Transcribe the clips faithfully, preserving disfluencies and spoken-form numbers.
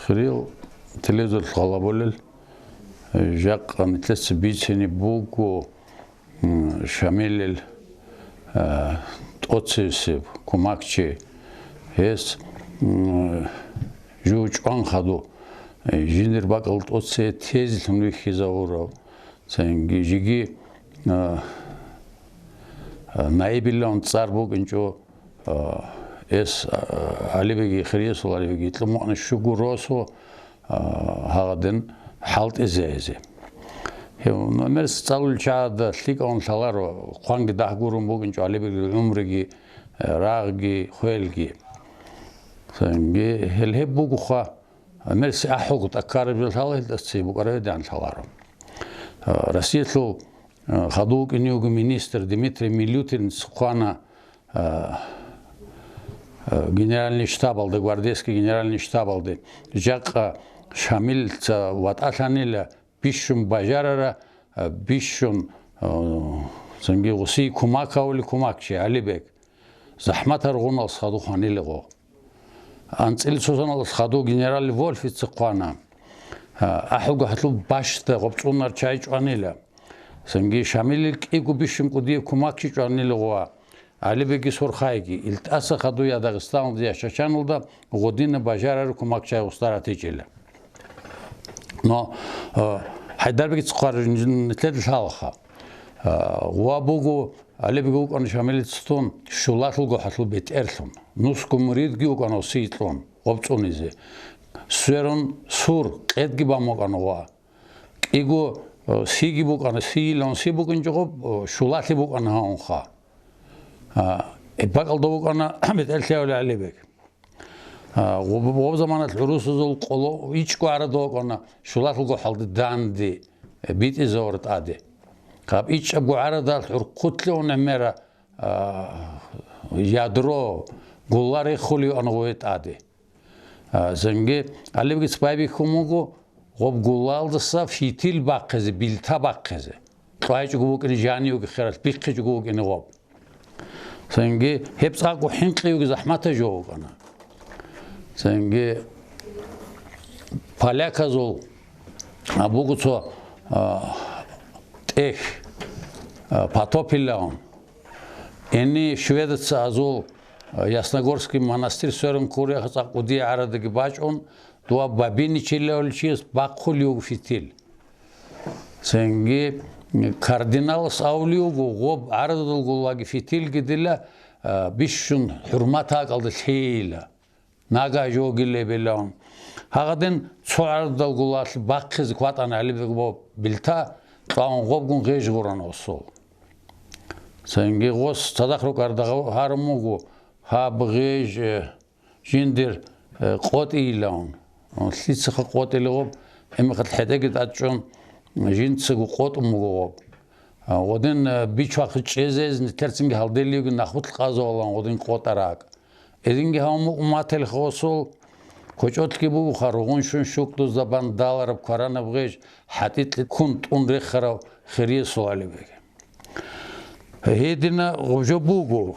Кирилл телевизорлъ гъалабулел, э, жакъа нилъеца бицине буго, м, Шамилил, э, тӀоцевесев кумакчи. Гьес, м, жув чӀван хадуб, э, жиндир бакӀал тӀоцее тезелъун вихьизавурав, цинги жеги, э, э, наибилан цӀар букӀинчӀо, э, эс, э, ГӀалибеги, Хириясул ГӀалибеги, Тлумугьани щуго росу, а, гьагъадин хӀалтӀизеязе. Гьев номерс цӀалулел чагӀазда лъикӀавун лъаларо, хъванги дагь гурун бугинчӀо ГӀалибегил гӀумруги, рагъги, хвелги. Цинги гьел гьеб бугоха, мерси ахӀулго тӀаккараб жо лъала, гьелдаса цебе букӀараб гьедигӀан лъаларо. А, Россиялъул, а, хадув вукӀине вуго министр Дмитрий Милютин хъвана, а, а, генеральный штабалда, гвардейский генеральный штабалда, жакъа Шамилица ватӀалъанила бищун бажарара, а, бищун, а, цинги гъосие кумак гьавулев кумакчи ГӀалибег. ЗахӀматал гъуналъ хадув хванила гъо. АнцӀила цо соналъ хадув генерал Вольфица хъвана. А, ахӀулго гьалъул бащда гъоб цӀунар чай чӀванила. Цинги Шамилил кӀиго бищун кӀудияб кумакчи чӀванила гъо. ГӀалибегги Сурхайги, ил тӀаса хадув я Дагъистаналда, я Чачаналда гъодинаб бажарараб кумакчай гъосда ратичӀила. Но, э, ХӀайдарбегица хъвараб жо нилъеда лъалаха. Э, ва буго, ГӀалибеги вукӀана Шамилица тун щулалъулго хӀалъул бетӀерлъун. Нусго муридги вукӀана гъосие кьун, гъоб цӀунизе. Сверун сур, къедги бан букӀана гъо. КӀиго, э, сиги букӀана, сийилан си букӀинчӀо гъоб, э, щулалъи букӀана гьавунха. А, э, бакӀалда вукӀана бетӀерлъи гьавулев ГӀалибег. А, гъоб-, гъоб заманалъ гӀурусазул къоло ичӀго гӀарада вукӀана, щулалъулго хӀалда данде, э, битӀизавара тӀаде. Гьаб ичӀабго гӀарадалъ гӀурхъулъе ун гӀемера, а, ядро, гулла рехулев ан гъове тӀаде. А, цинги ГӀалибегица байбихьун буго гъоб гуллалдаса фитил бахъизе, билта бахъизе. КьвайчӀого вукӀине жанивги хералъ бихъичӀого вукӀине гъоб. Цинги гьеб цӀакъго хӀинкъиявги захӀматаб жо вукӀана. Цинги поляказул, а, буго цо, а, тӀехь, а, Потопилаун. Гьениб шведца азул, а, Ясногорский монастырь сверун ккурехъа цӀакъ кӀудияб гӀарадаги бачӀун, дова Бабиничилавулев чияс бахъулев вуго фитил. Цинги кардиналас абулев вуго, гъоб гӀарадалгулаги фитилги дила, а, бищун хӀурмат гьакӀалда лъейила. Нагагь жогилебилан. Гьагъадин цо гӀарадалгулалъ бахъизе кватӀана ГӀалибег боб билта, кьаван гъобгун гъеж гъуран осул. Цинги гъос цадахъ рукӀарда гьарун буго, гьаб гъеж, э, жиндир, э, къотӀийилан. Лъицаха къотӀилев гъоб, гьебмехалъ хӀетӀеги тӀадчӀун, жинцаго къотӀун буго гъоб. А, гъодин, э, бичвахъе чӀезе, нилъерцинги гьалделиевги нахулъ къазавулан гъодин къотӀараб ракӀ. Эдинги гьавун букӀун мател хосул, кочӀолъги бугоха ругъунщун щукдузда бан далараб кваранаб гъеж, хӀатӀикье ккун тӀун рехарав Хириясул ГӀалибеги. Гьедина гъоб жо буго.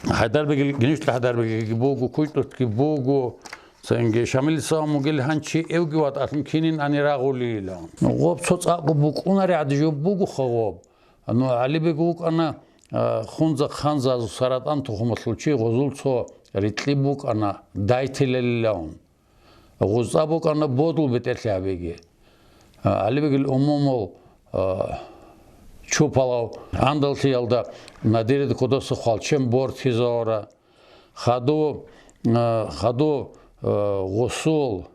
ХӀайдарбегил, гинишла ХӀайдарбегиги буго, кучӀдутги буго, цинги Шамилица ва мугел гьанчи эвги ватӀалъун кинин ани рагъулила. Гъоб цо цӀакъго букӀунари гӀади жо бугоха гъоб. Ну, ГӀалибег вукӀана, а, хунза-ханзазул саратан тухумалъул чи, гъозул цо рикьи букӀана, дайтилалилаун. ГъузцӀа букӀана бодул бетӀерлъи гьабиги. А, ГӀалибегил умумул, а, чупалав гӀандаллъиялда Надирида кодоса хвалчен бортизавара. Хаду, а, хаду, а, гъусул,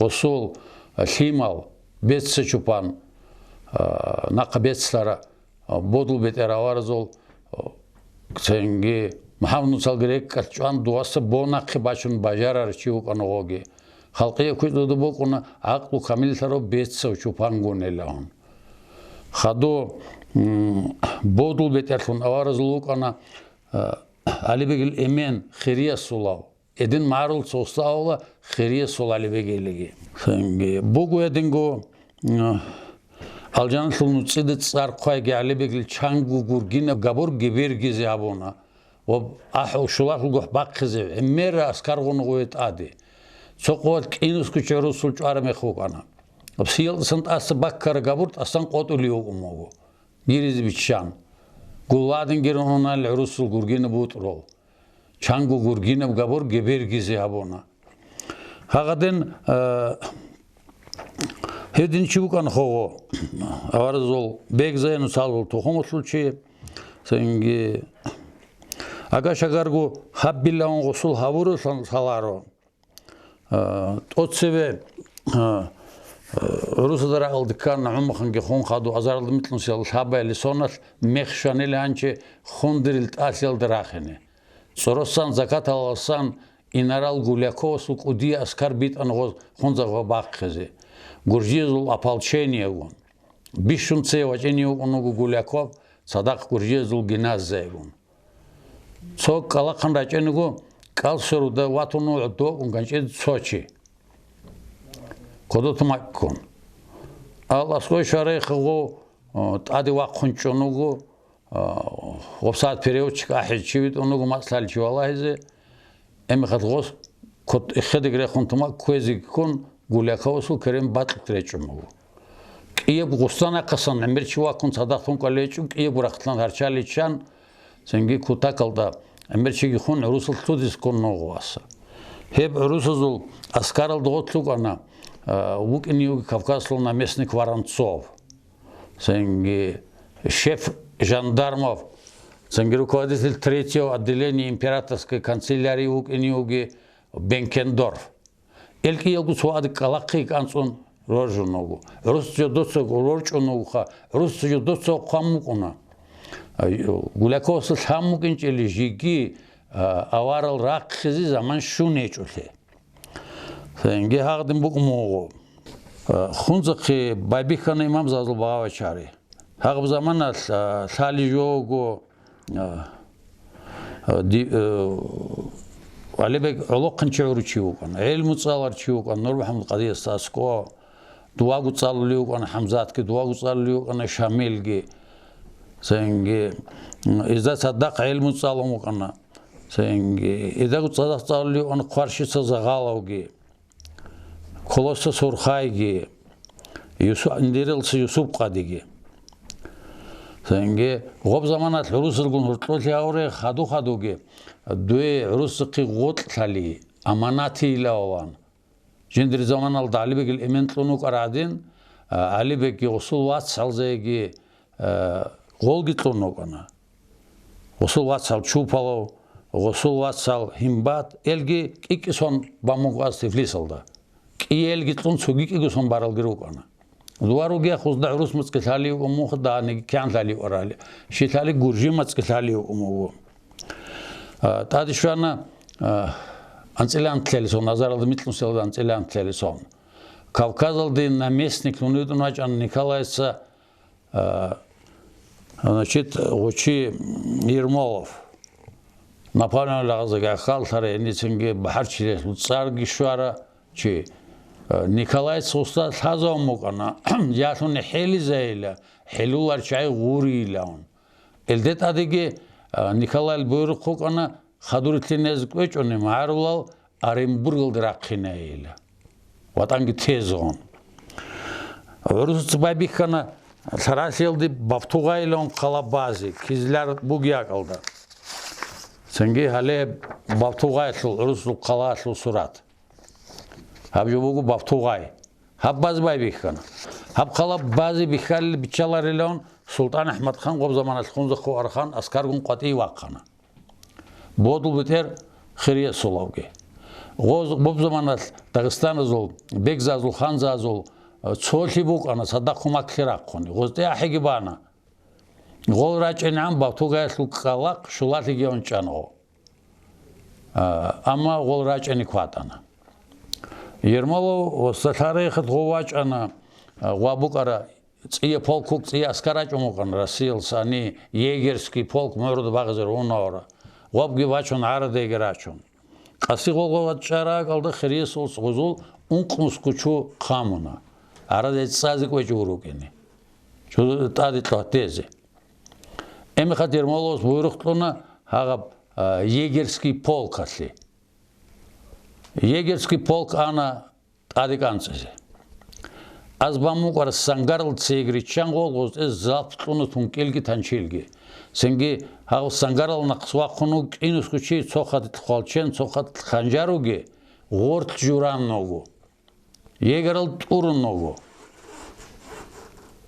гъусул, а, лъимал, беццачупан, а, нахъа бецлъара, а, бодул бетӀер аваразул, а, цинги МухӀаммад Мусалги рекӀкӀалъ чӀван, дуваса бо нахъе бачун бажарар чи вукӀана гъоги. Халкъие кучӀдуда букӀуна гӀакълу камиллъарав бецав чупангунилан. Хаду, м, бодул бетӀерлъун аваразул вукӀана, а, ГӀалибегил эмен Хириясулав. Эдин магӀарул цо уста авла Хириясул ГӀалибегилиги. Цинги буго эдинго, м, алжаналъул нуцӀида цӀар хъвайги ГӀалибегил чанго гургина габурги бергизе гьабуна. Ва ахӀул щулалъул гохӀ бахъизе гӀемера аскар гъуна гъуе тӀаде. Цо къоялъ кӀинусго чи гӀурусул чӀвараб мех вукӀана. Гьаб сиялдасан тӀаса баккараб габур тӀасан къотӀулев вукӀун вуго. Гиризе биччан. Гулладин гирун унал гӀурусул гургинаб бутӀрул. Чанго гургинаб габур гебергизе гьабуна. Гьагъадин, э, гьедин чи вукӀана хого, аваразул бегзаян цалул тухумалъул чи, цинги агашагарго гьаббилавун гъусул гьавурулъан лъаларо. Э, тӀоцеве, э, э, гӀурусазда рагӀалде ккана гӀумаханги хун хаду азаралда микьнусиял лъабаялде соналъ мех щванила гьанчи хундирил тӀалъиялда рахине. ЦӀоросан закаталасан инарал Гуляковасул кӀудияс аскар битӀана гъоз хунзахъа бахъизе. Гуржиязул ополчениягун. Бищун цее вачӀине вукӀун вуго Гуляков, цадахъ гуржиязул гимназиягун. Цо кӀкӀалахъан рачӀине вуго, кӀал сверуда ватун вуго гӀодов вукӀун ганчӀида цо чи. Кодо тумаккун. Ал аскӀой щварай хъугъу, о, тӀаде вахъун чӀун вуго, а, гъоб сагӀат переводчик ахӀи чи витӀун вуго мацӀ лъалев чи валагьизе, эмихъад гъос кот эхедеги рехун тумак кквезе ккун, Гуляковасул керен бакьулъ речӀун буго. КӀияб гъустанахъасан гӀемер чи ваккун цадахъ тун кӀвалечӀун, кӀиябго рахъалъан гьарчаличан, цинги кутакалда гӀемер чиги хун гӀурусал лъудис ккун вуго аса. Гьеб гӀурусазул аскаралда гъорлъ вукӀана, а, вукӀине вуго Кавказалъул наместник Воронцов. Цинги шеф жандармов, цинги руководитель третьего отделения императорской канцелярии вукӀине вуго Бенкендорф. Эл кӀиялго цо адик кӀкӀалахъе кӀанцӀун роржун вуго. ГӀурус жо доцаго рорчӀун вугоха, гӀурус жо доцаго хъван букӀуна. А, Гуляковасда лъан букӀинчӀели жеги, а, аварал рахъизе заман щун гьечӀолъи. Цинги гьагъдин букӀун буго. Э, Хунзахъе байбихьана имамзазул багъа-бачари. Гьагъаб заманалъ, э, лъали жого, э, э, ди-, э, Алибек гӀолохъанчи гӀуручи вукӀана, гӀелму цӀаларчи вукӀана, НурмухӀамад къадиясда аскӀов, дувагу цӀалулев вукӀана ХӀамзатги, дувагу цӀалулев вукӀана Шамилги. Цинги, м, изда цадахъ гӀелму цӀалун вукӀана. Цинги, идаго цадахъ цӀалулев вукӀана Хъваршица Загъаловги, Колоса Сурхайги, Юсу-, Индирилса Юсуп-къадиги. Цинги, гъоб заманалъ гӀурусазгун гьоркьолъи гьавре хаду-хадуги, дуе гӀурусахъе гъоркь лъали, аманатийилаван. Жиндир заманалда ГӀалибегил эмен кьун вукӀар гӀадин, а, ГӀалибегги гъусул вацгӀалзаеги, а, гъолги кьун вукӀана. Гъусул вацгӀал Чупалав, гъусул вацгӀал Гьимбат, элги кӀи-кӀисон бан буго аз Тифлисалда. КӀиелги кьун цоги кӀиго сон баралги рукӀана. Дова ругех узда гӀурус мацӀги лъалев умуха, даниги кян лъалев арали. Щи лъали гуржи мацӀги лъалев умуго. А, тӀаде щвана, а, анцӀила анлъиялисон, азаралда микьнусиялда анцӀила анлъиялисон. Кавказалде наместник лъун витӀун вачӀана Николайца, а, значит, гъучи Ермолов. Наполеон лагъзаги ахаллъара, гьеницинги бахӀарчилъун цӀарги щвара чи. А, Николайца устаз лъазавун букӀана, ялъуни хӀелизайила, хӀелулар чай гъурийилаун. Элде тӀадеги, а, Николайл буйрухъ букӀана, хадур лъинез кӀвечӀони магӀарулал Оренбургалде рахъинайила. ВатӀанги тезегъун. ГӀурусаца байбихьана Лъаралъиялде Бавтугъайилан хъала базе, Кизляр бугеб бакӀалда. Цинги гьале Бавтугъайилъул гӀурусул хъалаялъул сурат. Гьаб жо буго Бавтугъай. Гьаб базе байбихьана. Гьаб хъала базе бихьалил биччаларилан СултӀан АхӀмадхан гъоб заманалъ Хунзахъо архан аскаргун къватӀие вахъана. Бодул бетӀер хириялъулавги. Гъоз-, гъоб заманалъ Дагъистаназул, бегзазул, ханзазул, э, цолъи букӀана цадахъ кумаклъи рахъуни. Гъоз тӀехьиги бана. Гъол рачӀинегӀан Бавтугъаялъул кӀкӀалахъ щулалъиги унчӀана гъо. А, амма гъол рачӀине кватӀана. Ермолов усталъарихъ гъо вачӀана, а, гъва букӀара ЦӀия полк вукӀ, цӀия аскар рачӀун вукӀана Россиялсани, егерский полк мугӀруда багъизе ругьунавара. Гъобги вачун, гӀарадеги рачун. Къаси гъолгъова чӀарагӀалда хириясулас гъузул ункънусго чу хъамуна. ГӀараде цӀазе кӀвечӀев вукӀине. Чу тӀаде кьватезе. Эмихъад Ермоловас буйрухъ кьуна гьагъаб, а, егерский полкалъе. Егерский полк ана тӀаде кӀанцӀизе. Аз бан букӀараб Сангарал цеги риччан гъолгъоз залп кьуна тункӀилги танчилги. Цинги гьав Сангарал нахъ вахъун вуго кӀинусго чи, цо хадуб хвалчен, цо хадуб ханжар вугев, гъорлъ журан вуго. Егерал тӀурун вуго.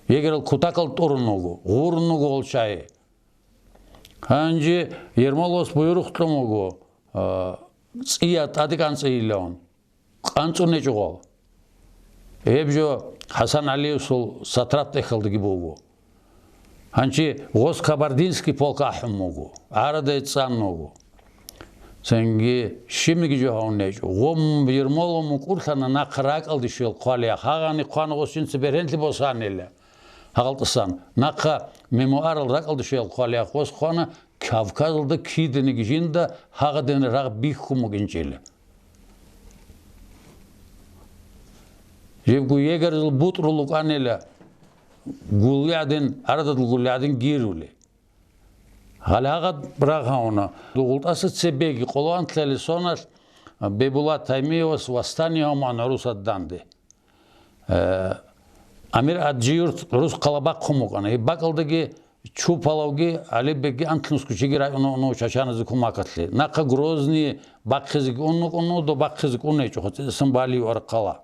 Егерал кутакал тӀурун вуго. Гъурун вуго гъол чагӀи. Гьанже Ермоловас буюрухъ кьун вуго, а, цӀия тӀаде кӀанцӀейилан. КъанцӀун гьечӀо гъол. Гьеб жо ХӀасан ГӀалиевасул сатрап тӀехьалдаги буго. Гьанчи гъос Кабардинский полк ахӀун вуго, гӀарадай цӀан вуго. Цинги щибниги жо гьавун гьечӀо. Гъом Ермолов мукӀурлъана нахъа ракӀалде щвел хъвалиях. Гьагъани хъван гъос жинца бергьенлъи босанила. ГьагъалтӀасан нахъа мемуарал ракӀалде щвел хъвалиях гъос хъвана Кавказалда киданиги жинда гьагъадин рагъ бихьун бугинчӀила. Жибго егерзул бутӀрул вукӀанила гулли гӀадин, гӀарададул гулли гӀадин гирули. Гьале гьагъад рагъ гьавуна. ГъултӀаса цебеги къоло анлъали соналъ Бейбулат Таймиевас восстание гьамун гӀурусат данде. Э, Амир Аджиюрт гӀурус хъала бахъун букӀана. Гьеб бакӀалдаги Чупалавги ГӀалибекги анлънусго чиги району уну чачаназе кумакалъе. Нахъа Грозный бахъизеги ун вукӀуну, до бахъизеги ун гьечӀо, цӀидасан балиюар хъала.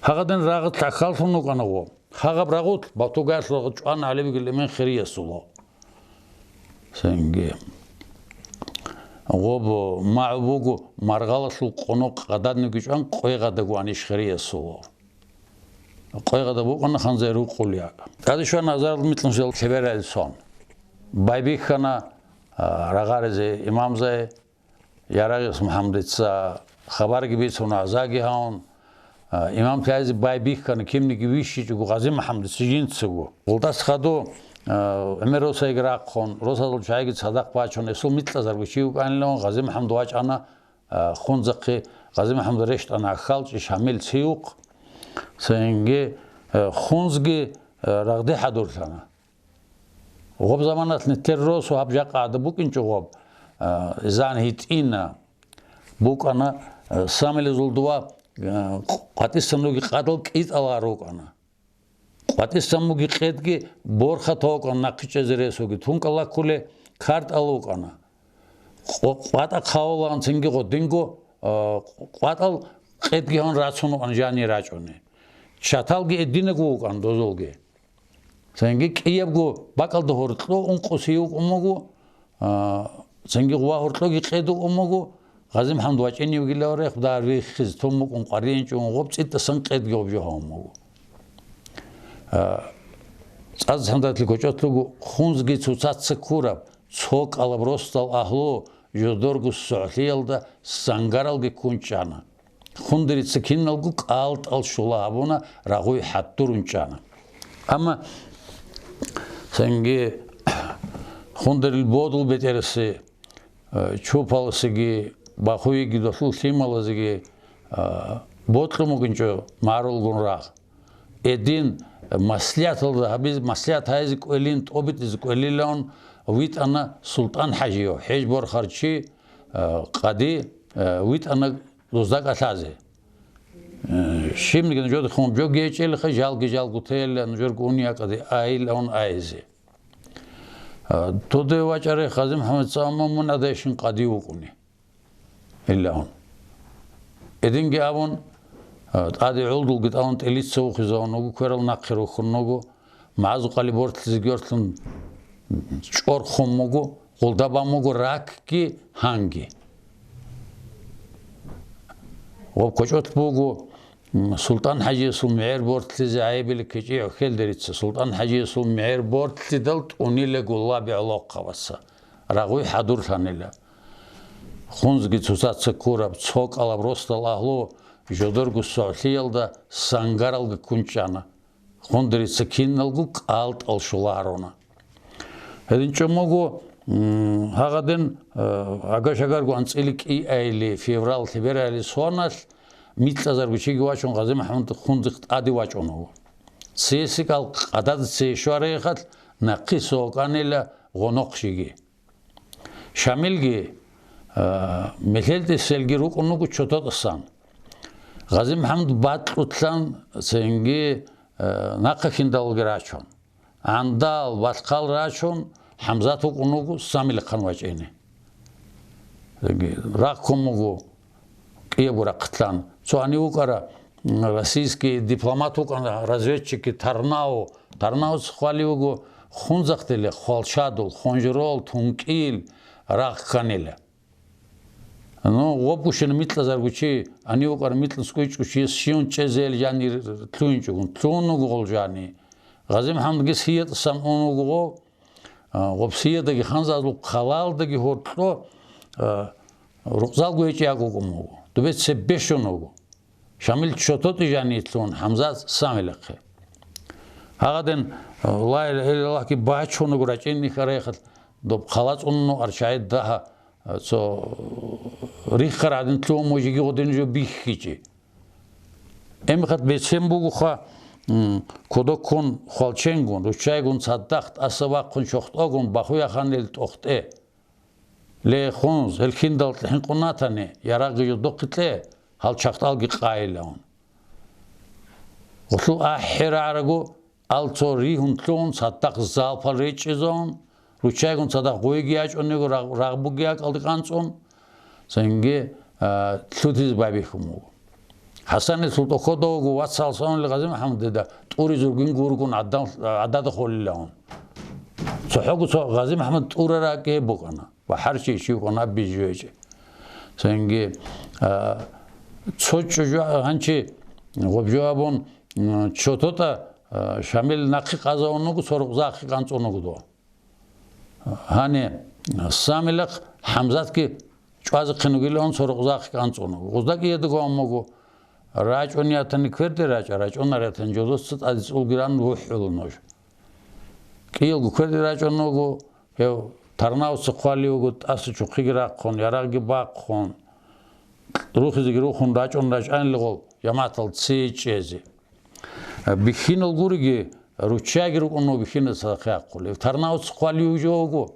Гьагъадин рагъ лъахьаллъун вукӀана гъо. Гьагъаб рагъулъ Батугаялъул рагъ чӀван ГӀалибегил эмен хириясула. Цинги. Гъоб магӀу буго, маргъалалъул къоно къададниги чӀван къвегъадаго аниш хириясула. Къвегъада букӀана ханзай рукъулияб. ТӀаде щвана азарал микьнусиял лъебералъ сон. Байбихьана, а, рагъаризе имамзай, Ярагъис МухӀаммадица хабарги бицун, азаги гьавун, а, имам лъазе байбихьана, кинниги вищичӀого Гъази МухӀаммадица жинцаго. ГъултӀас хадув, а, ГӀумер росайги рахъун, росазул чагӀиги цадахъ бачун, эсул микьазарго чи вукӀанилан Гъази МухӀаммад вачӀана, а, Хунзахъе. Гъази МухӀаммад рещтӀана хьалчӀи Шамил цевухъ. Цинги, а, Хунзги, а, рагъде хӀадурлъана. Гъоб заманалъ нилъер росу гьаб жакъа гӀадаб букӀинчӀо гъоб, а, зан гьитӀина букӀана, а, Самилазул дова, а, къватӀисан руги къадал кӀитӀала рукӀана. КъватӀисан муги къедги борха токӀан нахъе чӀезе ресуги тункӀала ккуле картӀал вукӀана. Къо-, къватӀа хъавулаан цинги гъодинго, а, къватӀал къедги гьан рацун вукӀан жани рачӀуни. Чаталги эдинаг вукӀан дозулги. Цинги кӀиябго бакӀалда гьоркьо ункъо сиюв кӀун буго, а, цинги гъва гьоркьоги къеду кӀун буго, Гъази МухӀаммад вачӀиневгилав рехб дагьар виххизе тун букӀун къваригӀинчӀун гъоб цӀидасан къедги гъоб жо гьавун буго. А, цӀаз хӀандатлъи кочӀолъ руго Хунзги цоцаца ккураб, цо кӀалаб росдал агьлу жодорго согӀлъиялда сангаралги ккун чӀана. Хундерица киналго кӀалтӀал щула гьабуна, рагъуй хӀаддурун чӀана. Амма цинги Хундерил бодул бетӀерасе, э, Чупаласеги, Бахуеги долъул лъималазеги, э, бокьун бугинчӀо марулгун рагъ. Эдин маслигӀаталда гьабиз-, маслигӀат гьайзе кӀвелин, тӀобитӀизе кӀвелилан витӀана СултӀан-хӀажияв, хӀеж борхарчи, э, къади, э, витӀана дузда кӀалъазе. Э, щибниги нужеда хун жо гечӀелха, жалги-жалгу тейилла, нужерго униякъаде айилаун айизе. Э, тоде вачӀаре Гъази МухӀаммад цӀама мун адайщин къади вукӀуни. Иллагьун. Эдинги абун, а, тӀаде гӀолдулги тӀалун тӀилица вухизавун вуго, кверал нахъе рухьун вуго, магӀазукъали бортлъизе гьорлъун чӀорхун вуго, гъулда бан вуго ракги гьанги. Ва кочӀолъ буго, м, СултӀан-хӀажиясул мегӀер бортлъизе гӀайибил кечӀи гӀухьелдерица, СултӀан-хӀажиясул мегӀер бортлъидал тӀунила гулла бегӀлохъабаса. Рагъуй хӀадурлъанила. Хунзги цоцаца ккураб, цо кӀалаб росдал агьлу жодорго согӀлъиялда сангаралги ккун чӀана. Хундерица киналго кӀалтӀал щула гьаруна. Гьедин чӀумуго, м, гьагъадин, э, агашагарго анцӀили кӀиайили, февраль, лъеберайили соналъ, микьазарго чиги вачун, Гъази МухӀаммад Хунзихъ тӀаде вачӀун вуго. ЦесикӀал къадада цей щварайихъалъ, нахъисо вукӀанила гъонохъ жиги. Шамилги, А, мехелде селги рукӀун руго ЧототӀасан. Гъази-МухӀамад бакьулъан цинги, а, нахъа хьиндалги рачун. ГӀандал, балъхъал рачун, ХӀамзат вукӀун вуго Самилахъан вачӀине. Рахъун вуго кӀиябго рахъалъан. Цо гьанив вукӀара, м, российский дипломат вукӀана, разведчикги Тарнау. Тарнауца хъвалев вуго Хунзахъдиле, Хвалчадул, Хунжурал, Тункил рагъ кканила. Ну, гъобгушин микьазарго чи, гьанив вукӀар микьас кӀвечӀо чияс щиван чӀезейил жани лъугьинчӀогун, лъугьун вуго гъол жани. Гъази-МухӀамадги Сиятасан ун вуго гъо, а, гъоб Сиядаги ханзазул хъалалдаги гьоркьо, а, рукъзалго гьечӀи акӀукӀун вуго. Дубе цебе щун вуго. Шамил ЧототӀи жаниялъун ХӀамзат Самилахъе. Гьагъадин, ла илагьа иллаллагьги бачун вуго рачӀинни хьарайхъал, доб хъала цӀунну арчагӀи дагьа, цо риххар гӀадин лъугьун мужиги гъодин жо бихьичӀи. Эмихъат бецен бугоха, м, кодоккун хвалченгун, руччайгун цадахъ тӀаса вахъун чохтӀогун бахуяханил тӀохтӀе. Ле, Хунз, гьел хьиндал хӀинкъун ратани, ярагъги жо дохъе кье, гьал чахтӀалги къайилаун. Гъулъул ахӀи рагӀарагу, ал цо ригьун лъугьун, цадахъ залпал речӀчӀизавун, руччайгун цадахъ гъойги ячӀун йиго рагъ-, рагъ бугеякӀалде кӀанцӀун, цинги, а, лъутизе байбихьун буго. ХӀасанил султӀа кодовго вацал сонили Гъази-МухӀамадида тӀури зургин гургун гӀадал-, гӀадада холилаун. ЦохӀого цо Гъази-МухӀамад тӀурараб гьеб букӀана ва гьарчи чи вукӀана аб бижи гьечӀеб. Цинги, а, цо чӀужу гьанчи гъоб жо абун, м, ЧототӀа, а, Шамил нахъе къазавун вуго, цо рукъзахъе кӀанцӀун вуго дов. Гьаниб Самилахъ ХӀамзатги чӀвазехъин вугилан цо рукъзахъе кӀанцӀун вуго. Гъузда кӀиядго аммаго, рачӀун ятани кверде рачӀа, рачӀунар ятани жодоца тӀаде цӀулги ран вухӀула нуж. КӀиялго кверде рачӀун вуго, гьев Тарнавца хъвалев вуго, тӀаса чухъиги рахъун, ярагъги бахъун, рухизеги рухун рачӀун рачӀанилгъул жамагӀатал цее чӀезе. Бихьинал гуриги, руччайги рукӀун вуго бихьинаца хъяхъулев. Тарнавца хъвалев жо вуго,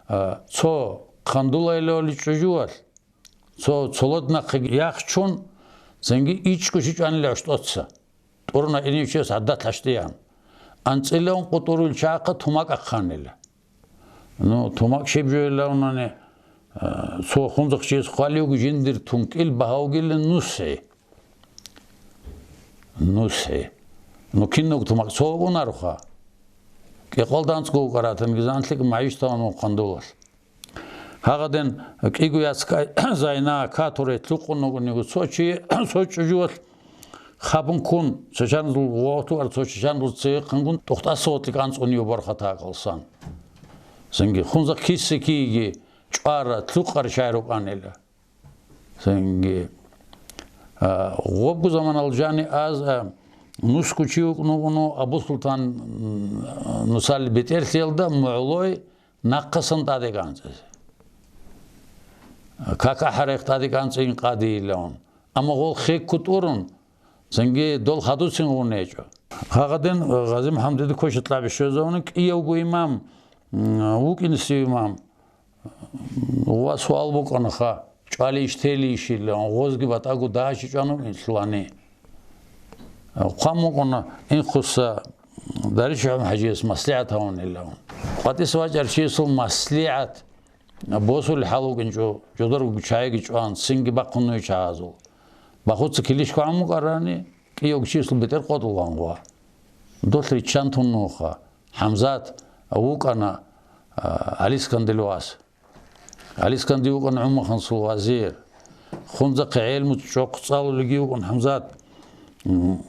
а, цо хъандулайилавали чӀужуялъ, цо цолод нахъе яхчун, цинги ичӀго чи чӀванила гӀуштӀоца. ТӀуруна инев чияс гӀадат лъащтиян. АнцӀила ункъо тӀурул чагӀахъа тумакӀ ахъанила. Ну, тумакъ щиб жойилавнани, а, цо хунзахъ чияс хъвалев вуго жиндир тункӀил багьа вугилан нусгӀи. НусгӀи. Ну, кинабго тумакъ цо вугонароха. КӀикъвалда анцӀго вукӀаратан гизанлъи магьишталан вухъандулалъ. Гьагъадин кӀиго яцка зайна катуре лъукъун вугониго цо чи, цо чӀужуялъ хабун ккун, чачанзул вогьлуар цо чачанзул цевехъангун тӀухтӀаса гъотлъи кӀанцӀун йо борхатакалсан. Цинги хунза кисе киги чӀвара, лъукъар шай рукӀанила. Цинги, а, гъобгу заманал жани аз, а, нусгу чи вукӀун вугону Абу-Султан, м, нусал бетӀерлъиялда мугӀлой нахъасан тӀаде кӀанцӀизе. Как ахӀарайх тӀаде кӀанцӀин къадийилаун. Амма гъол хекку тӀурун, цинги дол хадуцин гъунечӀо. Гьагъадин Гъази-МухӀамадида квешат лъаби щвезавуна кӀиявго имам, м, вукӀинесев имам. Ва суал букӀанаха, чӀвалищ, телищилан, гъозги батӀаго дагьа чи чӀванун лъугьани. Хъван букӀана Инхуса Даричи ХӀажияс маслигӀат гьавунилан. КъватӀиса вачӀар чиясул маслигӀат босулел хӀал вукӀинчӀо, жодорго чагӀиги чӀван, цинги бахъун нуй чагӀазул. Бахуца килищ хъван букӀарани, кӀиявго чиясул бетӀер къотӀулгъан гъва. Долъ риччан тун нуха. ХӀамзат вукӀана, а, ГӀалискандил вас. ГӀалисканди вукӀана ГӀумахансул вазир. Хунзахъе гӀелму чӀохъ цӀалулеги вукӀун ХӀамзат. М,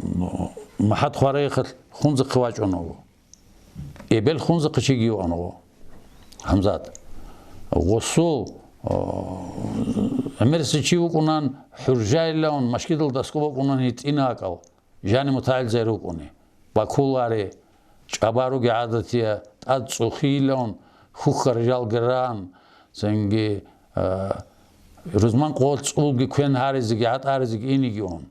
МахӀад хварайихъалъ Хунзахъе вачӀун вуго. Эбел Хунзахъе чиги вукӀун вуго ХӀамзат. Гъусул, а, гӀемерисев чи вукӀунан ХӀуржайилан, машгидалда аскӀоб букӀунан гьитӀина акӀал. Жани мутагӀилзари рукӀуни, бакулари, чӀабаруги гӀадатия, тӀад цӀухийилан, хухьар жалги ран, цинги, а, рузман къо цӀулги квен гьаризеги, гӀатӀаризеги инеги ун.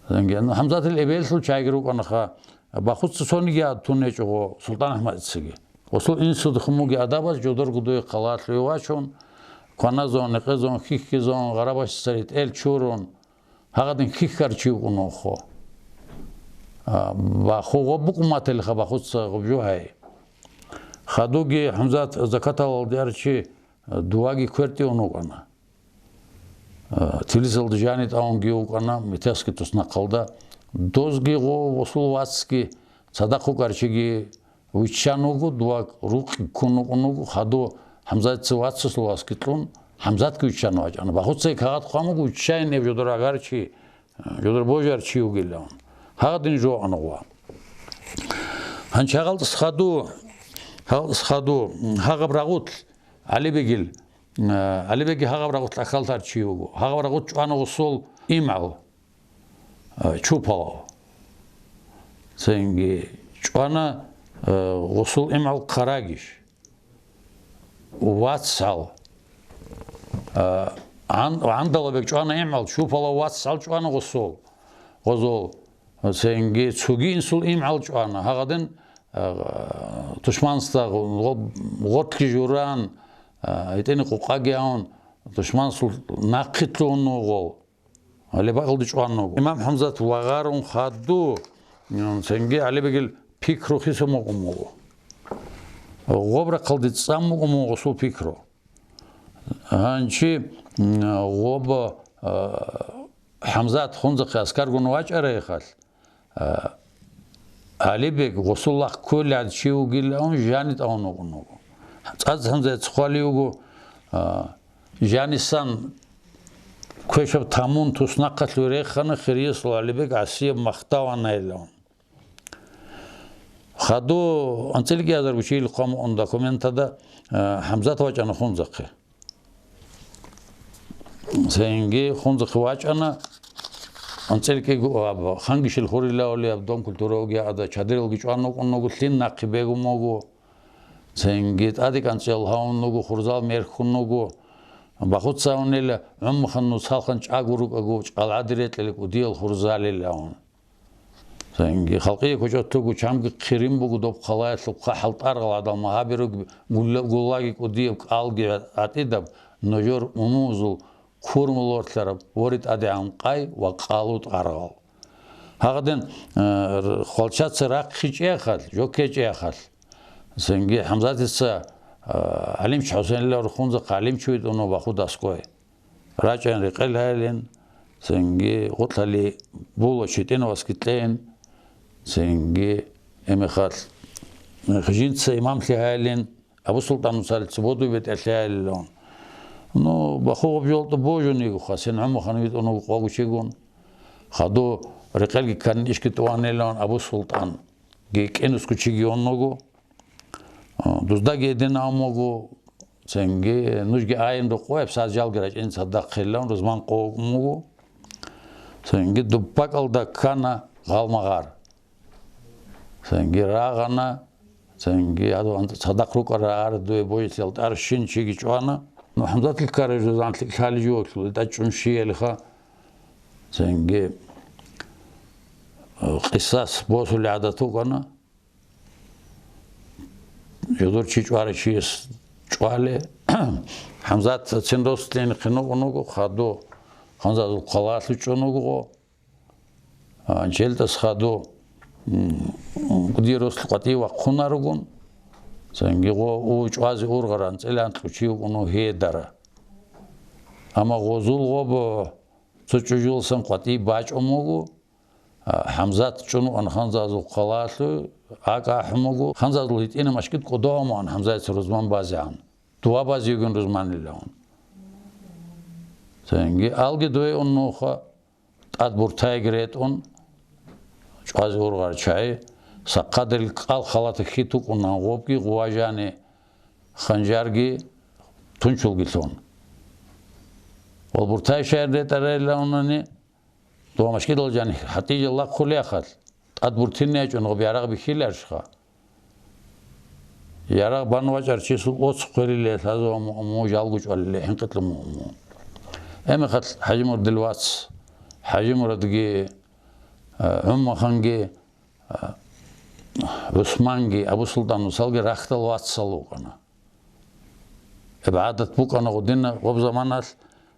Цинги, ну, ХӀамзатил эбеллъул чагӀиги рукӀанаха, бахуца цониги гӀад тун гьечӀого СултӀан АхӀмадицаги. Гъусул инсуда хумулги адабаз жодорго дуе хъалалъуве вачун, кваназун, гьекъезун, хьихьизун, гъарабашцари тӀел чурун, гьагъадин хьихьар чи вукӀун вухо. А, баху гъоб букӀун мателха бахуца гъоб жугьай. Хадуги ХӀамзат закаталалде арчи, а, дуваги квертӀиун вукӀана. А, Тбилисалда жани тӀамунги вукӀана, Метяхский туснахъалда. Дозги гъо-, гъосул вацги цадахъ вукӀарчиги виччан вуго, дова рукъ ккун вукӀун вуго, хаду ХӀамзатица вацасул васги кьун, ХӀамзатги виччан вачӀана. Бахуцай кагъат хъван вуго, виччайин гьев жодор агарчи, жодор божарчи вугилан. Гьагъадин жо ана гъва. Гьанчи гьагъалтӀас хаду, гьагъалтӀас хаду, гьагъаб рагъулъ ГӀалибегил, э, ГӀалибеги гьагъаб рагъулъ ахьаллъарчи вуго. Гьагъаб рагъулъ чӀвана гъусул имгӀал. Э, чупалав. Цинги чӀвана, э, гъусул имгӀал Хъарагиш. ВацгӀал. Э, гӀан-, ГӀандалабег чӀвана имгӀал, чупалав вацгӀал чӀвана гъусул. Гъозул. Цинги цуги инсул имгӀал чӀвана. Гьагъадин, э, тушманста гъо-, гъортлъи журан, э, гьитӀине къукъаги авун, тушмансул нахъе лъугьун вугъул. Гьале бакӀалде чӀван вуго. Имам ХӀамзат вагъарун хаду, м, цинги ГӀалибегил пикру хисун вукӀун вуго. Гъоб рахъалде цӀан вукӀун вуго гъусул пикру. Гьанчи, м, гъоб, а, ХӀамзат хунзахъе аскаргун вачӀарайхъалъ, а, ГӀалибег гъусул лагъ кколеб чи вугилан жани тӀамун вукӀун вуго. ЦӀадаз ХӀамзатица хъвалев вуго, а, Жанисан квешаб тамун туснахъалъув рехана, хириясул ГӀалибег гӀасияб махтав анайилан. Хаду анцӀилги азар гучил хъван документада, э, ХӀамзат вачӀана хунзахъе. Цинги хунзахъе вачӀана, анцӀилги гу-, аб-, хангишил хурилавли аб Дом культурология ада чадиралги чӀван вукӀун вуго, лъим нахъе бегун вуго. Цинги тӀаде кӀанцӀиял гьавун вуго, хурзал мерхьун вуго. Бахуцаунел гӀумрухъан нусалхъан чӀаго рукӀаго, чӀалгӀади рекьилел кӀудиял хурзалил авун. Цинги халкъие кочӀолъуго чамги хъирин буго доб хъалаялъул хъахӀал тӀаргъал гӀадал магьаби руги гулла-, гуллаги кӀудияб кӀалги гӀатӀидаб нужер умумузул курмулорлъараб воритӀадегӀан къай ва къалу тӀаргъал. Гьагъадин, э, р-, хвалчаца рахъичӀеяхъалъ, жокечӀеяхъалъ, цинги ХӀамзатица, э, ГӀалимчи ХӀусейнилла рухунзахъ ГӀалимчи витӀуна бахудасгой. РачӀайин рекъел гьайилин, цинги гъутӀали була читӀинавасги кьейин, цинги эмехалъ, э, жинца имамлъи гьайилин, Абу-СултӀан нусалица бодуй бетӀерлъи гьайилилан. Ну, баху гъаб жолтӀа божун йигоха, сен гӀумрухъан витӀун вуго къвагучигун. Хаду рекъелги кканин ишги тӀуванилан Абу-СултӀанги кӀинусго чиги онного. А, дуздаги эдин амуго, цинги нужги айин рукъваяб саз жалги рачӀин цадахъ хъилан рузман къо вукӀун вуго. Цинги дуббакӀалда ккана гъалмагъар. Цинги рагъана, цинги гьадур цадахъ рукӀарагӀара дуе божилъал тӀарщин чиги чӀвана. Ну, ХӀамзатил ккарай жузан лъикӀлъали жугьулъул, тӀачӀун щиялиха. Цинги, э, къисас босулеб гӀадат вукӀана. Жодор чи чӀварай чияс чӀвале. ХӀамзат цин росулъин хъинукъун вуго, хаду ханзазул хъалалъу чӀун вуго. А, анчелтӀас хаду, м, кӀудиял росулъ къватӀив вахъунаругун, цинги гъо у чӀвазе ургъаран цӀилан кьучи вукӀуну гьедара. Амма гъозул гъоб цо чӀужуялсан къватӀив бачӀун вуго, а, ХӀамзат чӀун ван ханзазул хъалалъу, акӀ ахӀун вуго, ханзазул гьитӀина машкид кӀодо амуан ХӀамзаца рузман базегӀан, дова базе йигин рузманилан. Цинги алги дуе уннуха, тӀад буртайги ретӀун, чӀвазе ургъар чай, сахъадерил кӀал халата хьитукӀун гъобги гъуважани ханжарги тунчулги лъун. Вал буртай шайир ретӀарайилаунани, дова машкидал жани хӀатӀижал лахъулеяхъал, тӀад буртинни ячӀун гъоб ярагъ бихьиларшха. Ярагъ бан вачӀар чисул оцу хъвелиле лъазва му-, му жалго чӀвалиле хӀинкъитлъун му-, му. Эмехалъ ХӀажимурадил вац, ХӀажимурадги, а, ГӀумаханги, а, ГӀусманги, Абу-СултӀан усалги рахьдал вацал вукӀана. ГӀибадат букӀана гъодина гъоб заманалъ,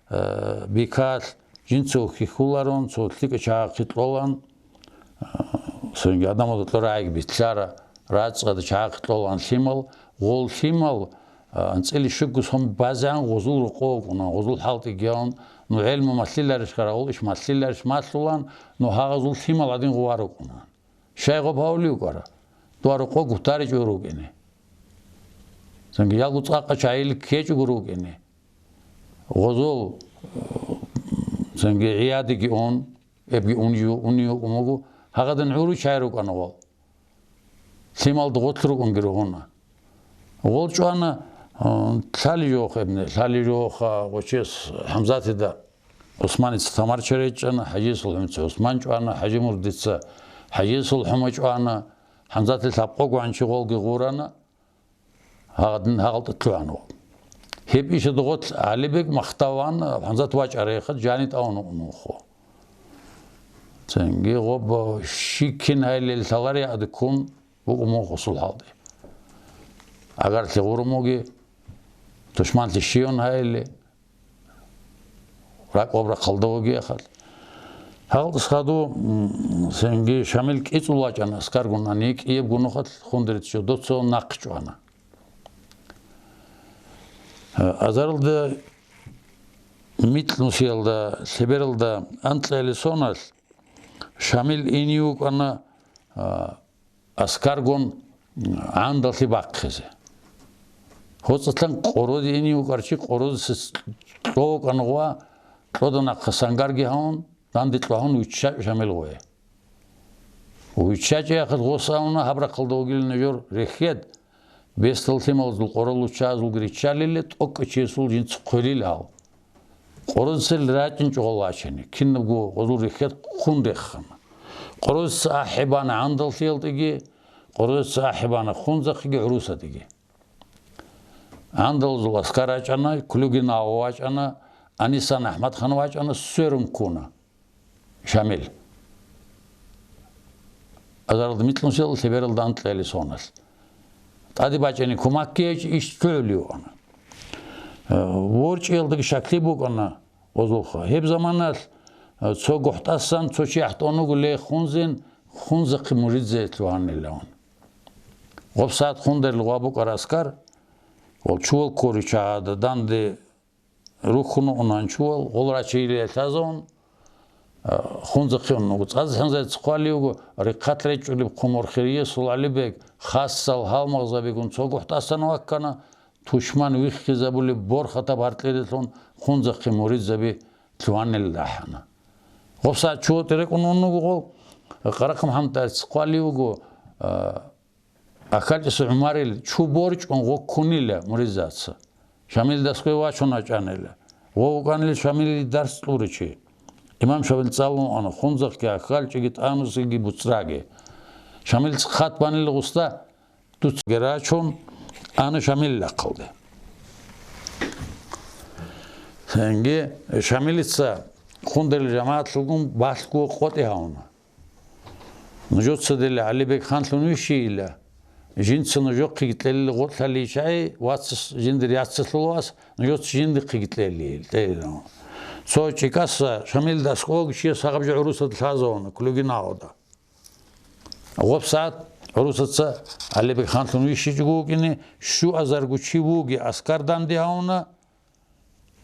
э, бикалъ, жинца ухьихьуларун, цо лъикӀа чагӀахъе кьолан, э, цинги адамазда кьурагӀиги битлъара, рацӀцӀада чагӀахъе кьолан лъимал, гъол лъимал, э, анцӀила щуго сон базегӀан гъозул рокъов вукӀуна, гъозул хӀалтӀиги гьавун, ну, гӀелму малъиларищха, гъол иш малъиларищ малъулан, ну, гьагъазул лъимал гьадин гъувар рукӀуна. Щай гъоб гьавулев вукӀара? Дуа рокъов гутаричӀо рукӀине. Цинги ялгу цӀакъа чагӀил ккечӀого рукӀине. Гъозул, цинги гӀиядиги ун, эбги унив, унив вукӀун вуго, гьагъадин гӀуру чай рукӀана гъол. Лъималда гъотлъ рукӀунги ругьуна. Гъол чӀвана, э, лъали жох эбни, лъали жох, а, гъочес ХӀамзатида. ГӀусманица тамарча речӀчӀана, ХӀажиясул хӀумаца ГӀусман чӀвана, ХӀажимурдица ХӀажиясул хӀума чӀвана, ХӀамзатил лъабкъого гӀанчи гъолги гъурана, гьагъадин гьагъалтӀа лъугьана гъол. Гьеб ишада гъотлъ ГӀалибег махтаван ХӀамзат вачӀарайха жани тӀавун унухъо. Цинги гъоб щиккин гьайилел лъаларей гӀадиккун букӀун мун гъусул хӀалде. Агарли гъурумуги, тушманлъи щиюн гьайили, ракӀ-, гъоб рахъалда вугехъал. Гьалдас хаду, м, цинги Шамил кӀицӀул вачӀана аскаргун, ани кӀияб гунухъалъ хундерит жо доцо нахъ чӀвана. Азаралда микьнусиялда, лъебералда анкьалисоналъ Шамил ине вукӀана, а, аскаргун гӀандалъи бахъизе. ГьоцӀалъан къороде ине вукӀарчи къородеса кьо вукӀана гъва, кьода нахъа сангарги гьавун, данде кьвагьун вичча Шамил гъое. ВиччачӀей ахӀаз гъос абуна, гьаб рахъалда вугилин жо рехьед, бесдал лъималазул къороллъучагӀазулги риччалиле, тӀокӀкӀав чиясул жинца хъвелил гьав. Къорозецал рачӀинчӀо гъол вачине, кинабго гъозул рехьед хъун реххана. Къорозеца ахӀи бана гӀандалъиялтӀиги, къорозеца ахӀи бана хунзахъиги гӀурусатӀиги. ГӀандалазул аскар рачӀана, Клюгин ава вачӀана, Анисан АхӀмадхан вачӀана, сверун ккуна Шамил. Азаралда микьнусиялда, лъебералда анкьалисоналъ. ТӀаде бачӀани кумакги гьечӀо, иш лъугӀулев вукӀана. Э, ворчӀиялдаги щаклъи букӀана гъозулха. Гьеб заманалъ, э, цо гохӀтӀасан цо чи ахӀтӀун вуго ле хунзин, хунзахъе муридзе лъугьанилан. Гъоб сагӀат хундерил гъва букӀар аскар, гъол чувал ккуричагӀада данде рухьун унанчувал, гъол рачине лъазавун, а, хунзахъе унуго. ЦӀазе хӀинзаца хъвалиуго, рехъат речӀчӀулеб хъумурхириясул ГӀалибег, хасал гьалмагъзабигун цо гохӀтӀасан ваккана, тушман виххизабулеб борхатаб гьаркьидалъун хунзахъе муридзаби лъугьанилан рахӀана. Гъоб сагӀат чуватӀи рекӀун унуго гъол, Къарахъ МухӀаммад тӀарихъ хъвалиуго, а, АхӀалчӀиса ГӀумарил чу борчӀун гъо ккунила муридзаца. Шамил дасгве вачун вачӀанила. Гъо вукӀанила Шамилил дарс кьуричи. Имам Шамил цӀалун ана, хунзахъги, АхӀалчӀиги, тӀанусиги, буцӀраги. Шамилца хат банила гъусда, дуцаги рачун, ана Шамил рахъалде. Цинги Шамилица хундерил жамагӀатлъулгун балъго къотӀи гьавуна. Нужеца дила ГӀалибег ханлъун вищейила. Жинца нужехъеги кьелила гъоркьаличагӀи, вацас жиндир яцалъул вас, нужеца жиндихъеги кьели-, кьелила. Цо чӀикӀаса Шамилда аскӀов чияс гьагъаб жо гӀурусалда лъазавуна, Клюгин авалда. Гъоб сагӀат гӀурусаца ГӀалибег ханлъун вищичӀого вукӀине, щуазарго чи вуги аскар данде гьавуна,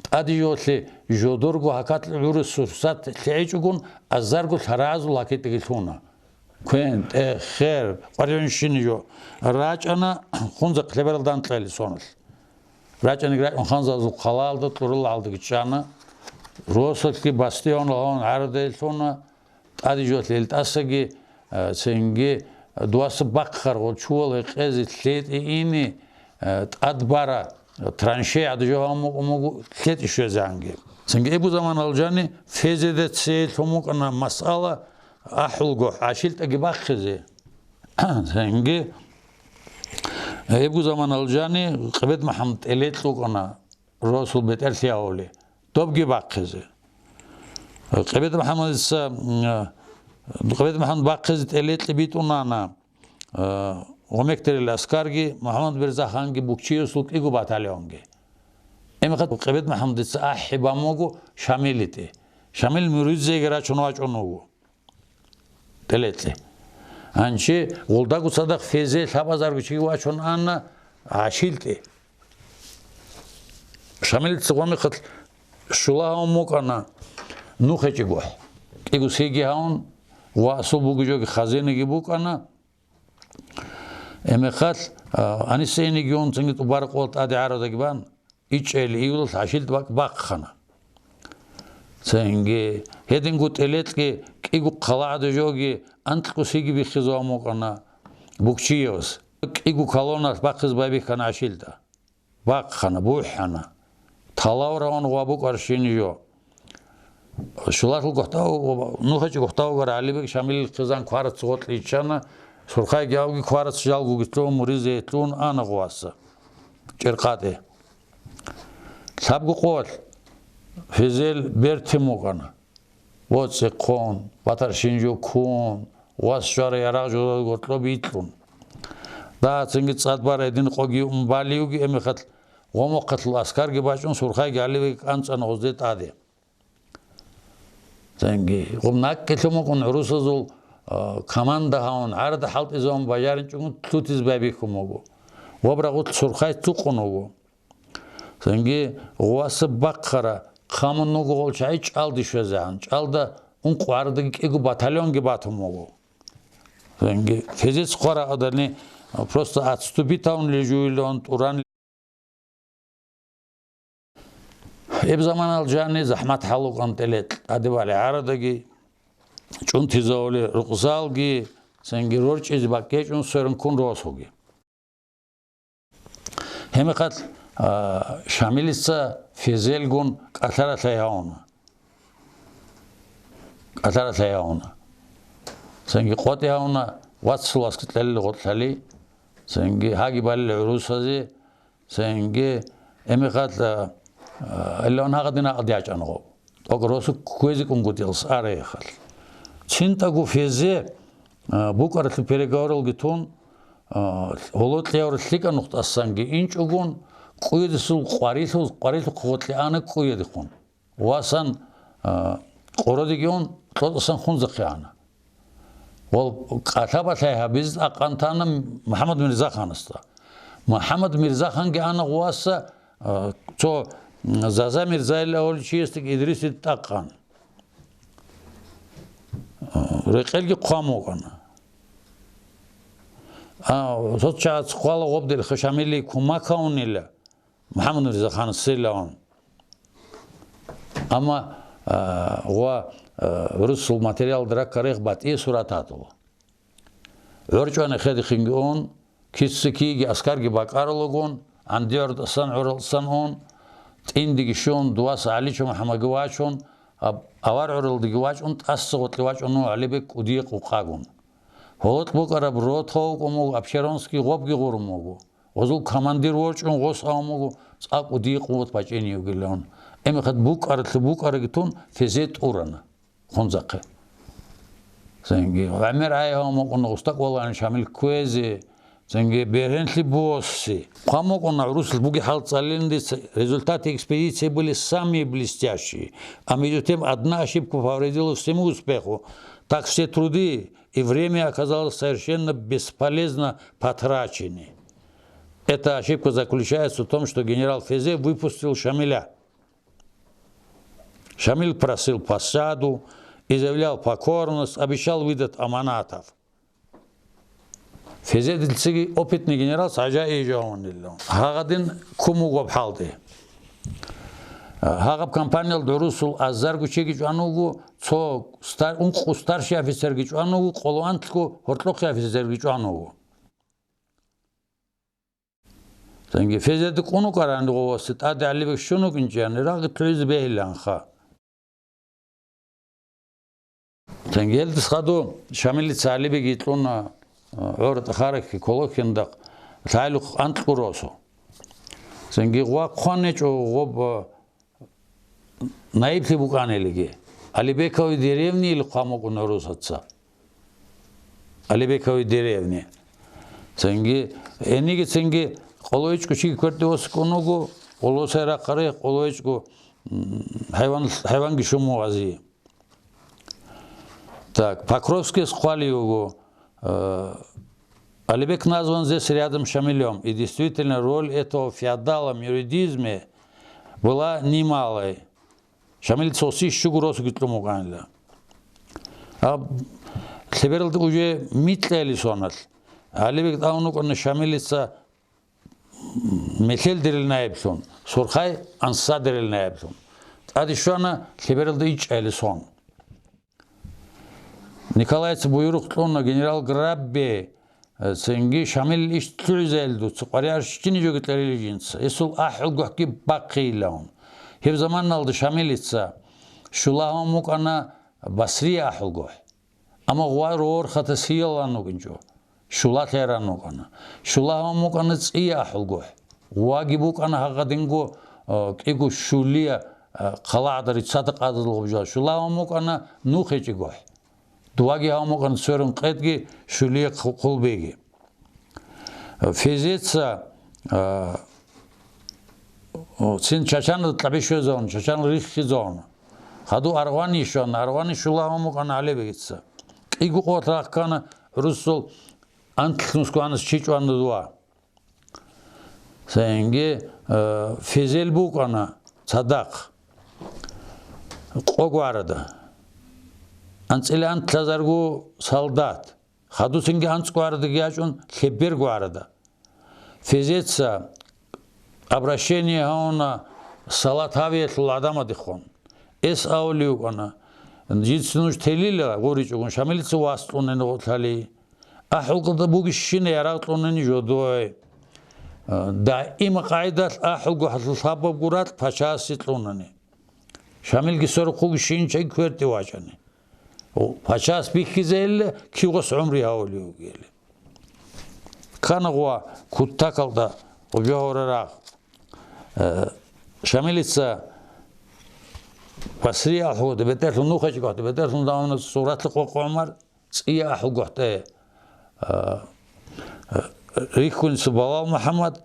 ТӀаде жолъе жодорго гьакъалъ гӀурусул сурсат лъегӀичӀогун азарго лъаразул гьакъикьги лъуна. Квен, тӀе, хер, къваригӀунщини жо. РачӀана хунзахъ лъебералда анкьали соналъ. РачӀаниги рачӀун ханзазул хъалалда кьурал гьалдаги чӀана. Росалъги бастион лагьун гӀардай лъуна. ТӀаде жолъе ил тӀасаги, а, цинги дуаса бахъаргъул чувал гьекъезе лъетӀи ини, а, тӀад бара траншея гӀадажо гьавун мукӀун буго лъетӀи щвезегӀанги. Цинги эбу заман алжани фезеде цее лъун букӀана масъала ахӀулго гӀашилтӀаги бахъизе. Цинги эбу заман алжани Къибет МухӀаммад тӀелетӀ вукӀана. Росул бетӀерлъи гьавули, добги бахъизе. Къибет МухӀаммадица, м, Къибет МухӀаммад бахъизе тӀелетӀи битӀунана, а, гъомекдерил аскарги, МухӀаммад Берзаханги, Букчиевсул кӀиго батальонги. Гьебмехалъ Къебед МухӀаммадица ахӀи бан буго ШамилитӀе. Шамил Муризеги рачун вачӀун вуго. ТӀелетӀе. Гьанчи гъулдаго цадахъ Фезе лъабазарго чи вачун ана ГӀашилтӀе. Шамилица гъомехалъ щула гьавун букӀана нухечӀи гохӀ. КӀиго сиги гьавун, ва асул бугеб жоги хазинаги букӀана. Гьебмехалъ, а, Анисейниги ун цинги тӀубараб къоялъ тӀаде гӀарадаги бан, ичӀел июлалъ ГӀашилтӀ бакӀ бахъана. Цинги гьединго ТӀелетӀги кӀиго хъалагӀада жоги анкьго сиги биххизавун букӀана Букчиевас. КӀиго колонналъ бахъизе байбихьана ГӀашилтӀа. Бахъана, бухӀана. Талаврагьун ва букӀарщин жо. Щулалъул гохӀдав-, нухачӀи гохӀдавгар ГӀалибег Шамилил хъизан кварац гъоркье иччана, Сурхайги авги кварац жалгоги лъун, Муризее лъун ана гъваса. ЧӀиркъатӀе. Лъабго къоялъ Фезел бертин букӀана. ВоцӀихъун, батаршин жо ккун, вас щварай ярагъ жо гьоркьоб икьун. Дагьацинги цӀад барай дин къоги ун балиуги, гьебмехалъ гъомохъалъул аскарги бачӀун, Сурхайги ГӀалибеги кӀанцӀана гъозде тӀаде. Цинги гъоб накӀкӀелъун букӀун гӀурусазул, а, команда гьавун, гӀарада хӀалтӀизавун бажаринчӀого лъутизе байбихьун буго. Вабрагъулъ Сурхай цукъун вуго. Цинги гъваса бахъара, хъамун вуго гъол чагӀи чӀалде щвезегӀан, чӀалда ункъ гӀарадаги кӀиго батальонги батун буго. Цинги Фезец хъвара адани, просто отступить гьавун лежуилан тӀуран. Гьеб заманалъ жани захӀмат хӀал рукӀан ТӀелетӀ, тӀаде бале гӀарадаги, чӀунтизавуле рукъзалги, цинги рорчӀизе бакӀ гьечӀун сверун ккун росуги. Гьебмехалъ, а, Шамилица Фезелгун кӀалъаралъай гьавуна. КӀалъаралъай гьавуна. Цинги къотӀи гьавуна, вацал васкет кьелел гъоркьали, цинги гьаги балел гӀурусазе, цинги гьебмехалъ, а, а, илан гьагъадин гьакъалде ячӀана гъоб. ТӀокӀ росу кквезе кӀунгутӀилас араяхъалъ. ЦинтӀаго Фезе, а, букӀаралъул переговоралги тун, а, гьоло кьеяв лъикӀа нухдасанги инчӀогун, къуйдисул къварилъул, къварилъухъ гъоркье ана къуйдихъун. Васан, а, къородеги ун, кьотӀасан хунзахъе ана. Вал кӀалъа-балъай гьабизе тӀакъан тана МухӀаммад Мирзаханасда. МухӀаммад Мирзаханги ана гъваса, а, цо Заза Мирзаил авулев чиясдаги Идрисида тӀакъан. А, рекъелги хъван букӀана. А, цо чагӀаз хъвала гъоб дир Шамилие кумак гьавунила. МухӀаммад Мирзаханасилан. Амма, а, гъва, а, русул материалда раккарихъ батӀие сурат гьатула. ГӀорчӀване хедихъинги ун, кица-киги аскарги бакӀаралагун, ГӀандиордасан гӀуралдасан ун, тӀиндеги щун, дуваса ГӀаличо МухӀамадги вачун, аб-, авар гӀуралдеги вачӀун, тӀаса гъоркье вачӀун ГӀалибег кӀудие къукъагун. ГьолотӀ букӀараб рота вукӀун вуго, Апшеронский гъобги гъурун вуго. Гъозул командир ворчӀун гъос авун вуго, цӀакъ кӀудие къуват бачӀине йигилан. Гьебмехалъ букӀаралъе букӀараги тун Фезе тӀурана хунзахъе. Цинги гӀемер гӀайгьавун вукӀун гъусда кӀвалаан Шамил кквезе, цинги бергьенлъи босе. Хъван букӀана гӀурусилъ бугеб хӀал цӀалилан дица: результаты экспедиции были самые блестящие, а между тем одна ошибка повредила всему успеху. Так все труды и время оказалось совершенно бесполезно потрачены. Эта ошибка заключается в том, что генерал Фезе выпустил Шамиля. Шамиль просил пощаду и заявлял покорность, обещал выдать аманатов. Фезе дилцаги опытный генерал, сажа эжавунилан. Гьагъадин кум вугеб хӀалде. Гьагъаб кампаниялда гӀурусул азарго чиги чӀван вуго, цо стар-, ункъо старший офицерги чӀван вуго, къоло анлъго гьоркьохъе офицерги чӀван вуго. Цинги Фезеда кӀун вукӀарани гъовасе тӀаде ГӀалибег щун вукӀинчӀани, рагъи лъугӀизе бегьиланха. Цинги гьелдаса хадув Шамилица ГӀалибеги кьуна, а, гӀорда харахъе Колохиндахъ лъайлухъ анкьго росу. Цинги гъва хъван гьечӀо гъоб, а, наиблъи букӀанилиги. Алибековой деревнияли хъван букӀун гӀурусаца. Алибековой деревни. Цинги, гьениги цинги къоло ичӀго чиги кверде восун вуго, Къоло сайрахъаре, къоло гьечӀго, м, хӀайван, хӀайванги щун мугъази. Так, Покровскийс хъвалев вуго, э, Алибек назван здесь рядом с Шамилем, и действительно роль этого феодала в мюридизме была немалой. Шамилица гъоси щуго росуги кьун букӀанила. Гьаб лъебералда уже микьайли соналъ, Алибек тӀамун вукӀана Шамилица мехьел дерел наиблъун, Сурхай анса дерел наиблъун. ТӀаде щвана лъебералда ичӀайли сон. Николайца буюрухъ кьуна генерал Граббе, э, цинги Шамил иш лъугӀизайилда дуца къваригӀар щинаб жоги кьарила жинца, гьесул ахӀулгохӀги бахъейилан. Гьеб заманалда Шамилица щулагьун вукӀана Басрия ахӀулгохӀ. Амма гъва рорхатасиялан вукӀинчӀо, щулалъе ран вукӀана. Щулагьун вукӀана ЦӀия ахӀулгохӀ. Гъваги букӀана гьагъадинго, э, кӀиго щулия, э, хъалагӀада риццада къадазул гъубжал. Щулагьун вукӀана Нухечи гохӀ. Дувагиги гьавун вукӀана церун къедги, щулия хъу-, хъулбеги. Фезеца, а, о, цин Чачанада кьабищвезавун, Чачанал риххизавун. Хаду Аргъвани щвана, Аргъвани щула гьавун вукӀана ГӀалибегица. КӀиго къо рахъ ккана гӀурусул анлънусго анас чи чӀвана дува. Цинги, э, Фезел букӀана цадахъ къо гварада. АнцӀила анлъазарго солдат. Хадусинги анцӀго гварадаги ячӀун лъеберго гварада. Фезеца обращение гьавуна салат гьавиялъул гӀадамадехун. Эс авулев вукӀана, жинца нуж телила гъуричӀогун, Шамилица вас кьунани гъорлъали. АхӀулгада бугищина ярагъ кьунани жодой. Даима къайдалъ ахӀулгохӀалъул лъабабго ракь пачасе кьунани. Шамилги сорухъ вугищинчай кверти вачӀани. О, пачас бихьизейилла, кивгъас гӀумри гьавулев вугели. Канагъва кутакалда гъубжа гьора рагъ. Э, Шамилица Басрия ахӀулгохӀ, бетӀерлъун Нухечи гохӀ, бетӀерлъун давна Суратлъи къокъ ГӀумар, ЦӀия ахӀулгохӀ тӀе, а, а, рихьунца Балал МухӀаммад,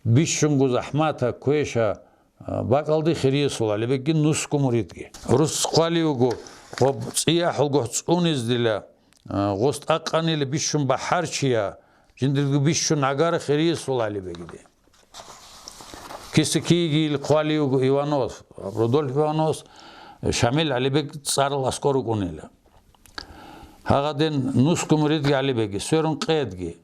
бищунго захӀмата, квеша, а, бакӀалде хириясул ГӀалибегги нусго муридги. Рус хъвалев вуго, ва ЦӀия ахӀулгохӀ цӀунизе дила, а, гъос тӀакъанила бищун бахӀарчияв, жиндирго бищун гӀагара хириясул ГӀалибегиде. Киса-кигил хъвалев вуго Иванов, Рудольф Иванов, Шамил ГӀалибег цӀарал аскӀор рукӀунила. Гьагъадин нусго муридги ГӀалибеги, сверун къедги.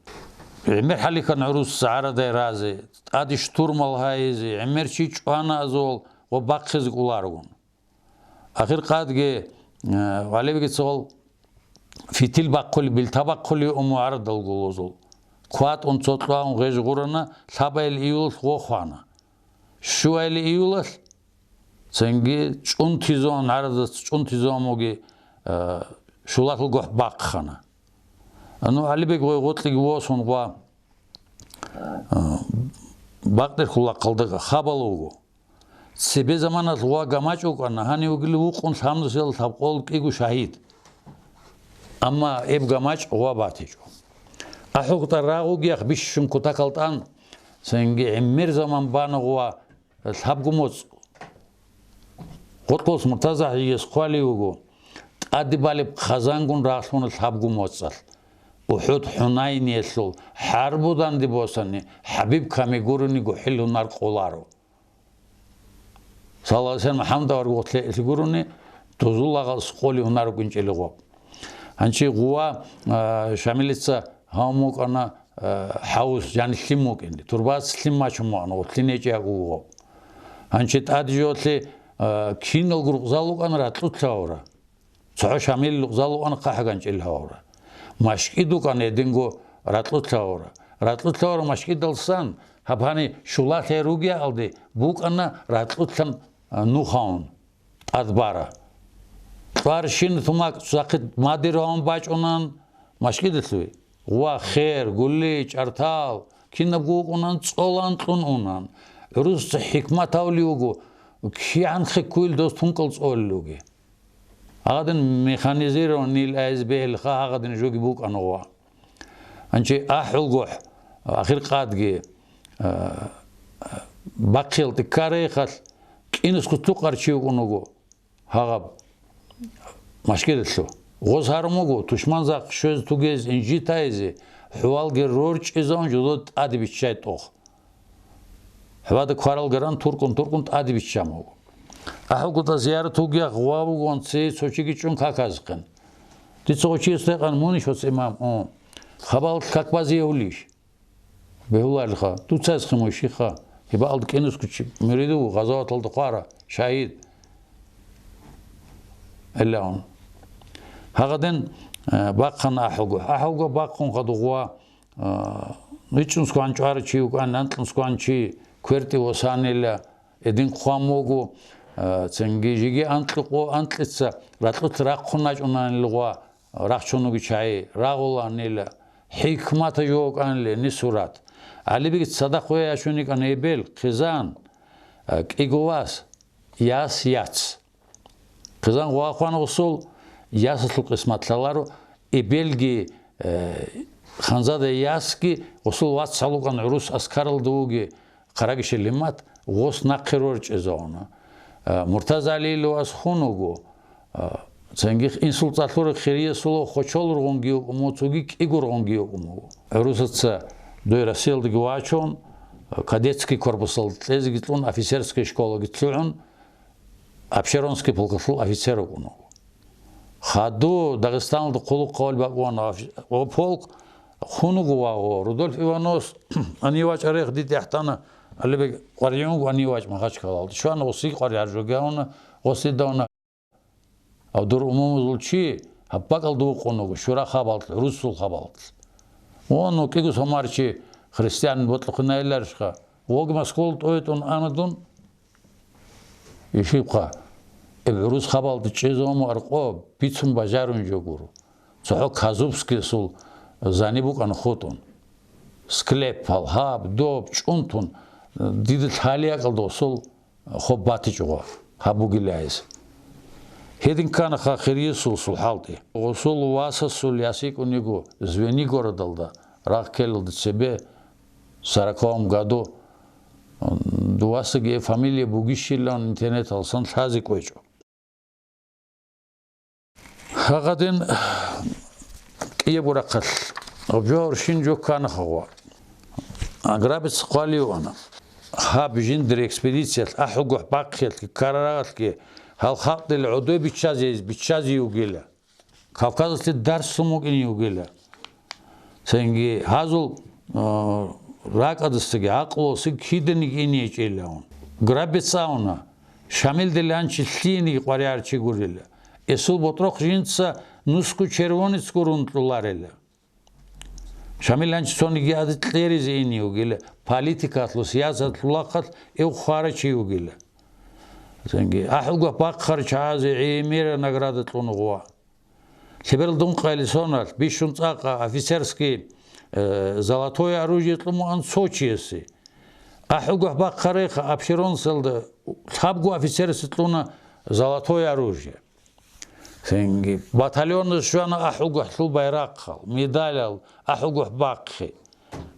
ГӀемер хӀалихьан гӀурус гӀарадай рази, тӀаде штурмал гьайизе, гӀемер чи чӀвана азул ва бахъизе кӀоларгун. Ахир къадги, э, ГӀалибеги цогъал фитил бахъули, билта бахъули уму гӀарадал гулузул. КватӀун цо кьвагьун гъеж гъурана, лъабайил июлалъ гъо хвана. Щуайли июлалъ цинги чӀунтизон, гӀарадац чӀунтизон буги, э, щулалъул гохӀ бахъана. Ну, ГӀалибег гъой гъоркьиги восун гъва, э, бакъдерхул рахъалда хабал вуго. Цебе заманалъ гъва гамачӀ вукӀана, гьанив вугилан вукъун лъабнусиялда лъабкъоялда кӀиго шагьид. Амма гьеб гамачӀ гъва батичӀо. АхӀулгохӀ тӀад рагъ вугеяхъ бищун кутакал тӀан, цинги гӀемер заман бана гъва лъабго моцӀ. Гъоркьос МуртазагӀиялъ хъвалев вуго, тӀаде балеб хъазангун рагълъуна лъабго моцӀалъ. УхӀуд-ХӀунайниялъул хӀарбу данде босани, ХӀабиб ками гурони гохӀил гьунар къоларо. Саллаллагьу гӀалайгьи ва саллам МухӀаммад аварагас лъе-, лъе гурони, дозул лагъас къоли гьунар рукӀинчӀели гъоб. Гьанчи гъува, а, Шамилица гьавун вукӀана, а, гьавус, жани лъим вукӀинде. Турбаца лъим бачун вукӀана, гъоб лъин гьечӀеб гъоб. Гьанчи тӀаде жолъе, а, киналго рукъзал вукӀана ракьулъ гьавура. ЦохӀо Шамил рукъзал вукӀана хъахӀаганчӀел гьавура. МашкӀид вукӀана гьединго ракьулъ гьавура. Ракьулъ гьавура машкӀидалсан, гьаб гьаниб щулалъе ругеалде букӀана ракьулъан, а, нух гьавун тӀад бара. Кьварщина тумак цахъе мадир гьавун бачӀунан машкӀидалъуе. Ва хер, гули, чӀартал, кинабго вукӀунан цӀолан кьун унан. ГӀурусца хӀикмат гьавулев вуго, кигӀан хъе ккуйил дос тункӀал цӀолел вуге. Гьагъадин механизированныйил айз бегьилха гьагъадин жоги букӀана гъва. Гьанчи ахӀулгохӀ, ахир къадги, а, Бахъиялде ккарайхъалъ кӀинусго лъукъар чи вукӀун вуго гьагъаб машгидалъу. Гъоз гьарун вуго тушман захъ щвез-тугез, инжитайзе, хӀувалги рорчӀизавун жодо тӀаде биччай тӀох. ХӀвада кварал гран туркӀун-туркӀун тӀаде биччан буго. АхӀулгутӀа зиярат вугех гъва вугонци цо чиги чӀун каказехъин. Дица гъо чияс рекъан, мунищ гъоц имам? О, хабалъ как базиявулищ? Бегьуларилха, дуцайсхъи муйщиха, гьебаалда кӀинусго чи муриду гъазаваталда хъвара, шагьид. Эллагьун. Гьагъадин, э, бахъана ахӀулгу. АхӀулгу бахъун хадугъва, э, гьичӀунсгван чӀвара чи вукӀан, анкьунсгван чи квертӀи восанила, эдин хъван вуго, э, цинги жиги анкьукъо, анкьица ракьулъ рахъун начӀунанилгъва, рахчунуги чагӀи, рагъуланила, хӀикмата жо вукӀанила гьенир сурат. ГӀалибеги цадахъ ве ячун йикӀана эбел, хъизан, э, кӀиго вас, яс, яц. Хъизан гъвахъван гъусул ясалъул къисмат лъаларо, эбелги, э, ханзада ясги гъусул вацал вукӀан гӀурус аскаралда вуги, Хъарагишел лимат гъос нахъе рорчӀезавуна. Э, Муртаза ГӀалиевас хун вуго, э, цинги инсул цӀалъура хириясула хочолургъунги вукӀун вуго, цоги кӀигургъунги вукӀун вуго. ГӀурусаца дой Россиялдаги вачун, э, кадетский корпусалда кьезеги кьун, офицерская школаги лъугӀун, Апшеронский полкалъул офицер вукӀун вуго. Хаду Дагъистаналда хъулухъ гьавал бакӀвана оф-, о полк, хун вуго вагъо. Рудольф Ивановс гьанив вачӀа рехди тӀехтана, Алибег къваригӀун вуго гьанив вачӀ Махачкалалда. Щвана гъосие къваригӀар жо гьавуна, гъосие давуна. Абдур умумузул чи гьаб бакӀалда вукъун вуго, шура хабалъ, русул хабалъ. Вон, кӀиго сомарчи христиан бокьухъинайиларищха? Вог Москвал тӀойтӀун ана дун? Ишибха, эб гӀурус хабалда чӀезавун ва аркъо бицун бажарун жо гуро. ЦохӀо Казубскисул зани букӀана хутӀун. Склепал, гьаб, доб, чӀунтун, дида лъалиякьалда гъосул хоб батичӀого, гьаб бугилайиз. Гьедин кканаха хириясул сулхӀалде. Гъосул васасул яс йикӀун йиго Звенигородалда, рагъ ккелалда цебе, сороковом году, м, дуасаги фамилия бугищилан интернеталсан лъазе кӀвечӀо. Гьагъадин кӀиябго рахъалъ гъаб жо гьавурщин жо ккана хагъва. Грабица хъвалев ана. Гьаб жиндир экспедициялъ, АхӀулгохӀ бахъиялъги, ккарарагъалъги гьал халкъдил гӀодой биччазе, биччазе вугила. Кавказалъе дарсун вукӀине вугила. Цинги гьазул, а, ракӀадасдаги, гӀакълуялдасаги киданиги ине гьечӀилавун. Грабица авуна, Шамилда лъанчи лъиениги къваригӀарчи гурила. Эсул ботрохъ жинца нусго червонецго рун кьоларила. Шамил лъанчи цониги гьаде кьеризе ине вугила, политикалъул, сиясаталъул лагъалъ эв хварав чи вугила. Цинги АхӀулгохӀ бахъарал чагӀазе гӀемерал награда кьун гъва. Лъеберал дун къайли соналъ бищун цӀакъа офицерский, э, золотое оружие кьун вугӀан цо чиясе. АхӀулгохӀ бахъарайха, Апшеронцалда лъабго офицерасде кьуна золотое оружие. Цинги батальонас щвана АхӀулгохӀлъул байрахъал, медалял, АхӀулгохӀ бахъи.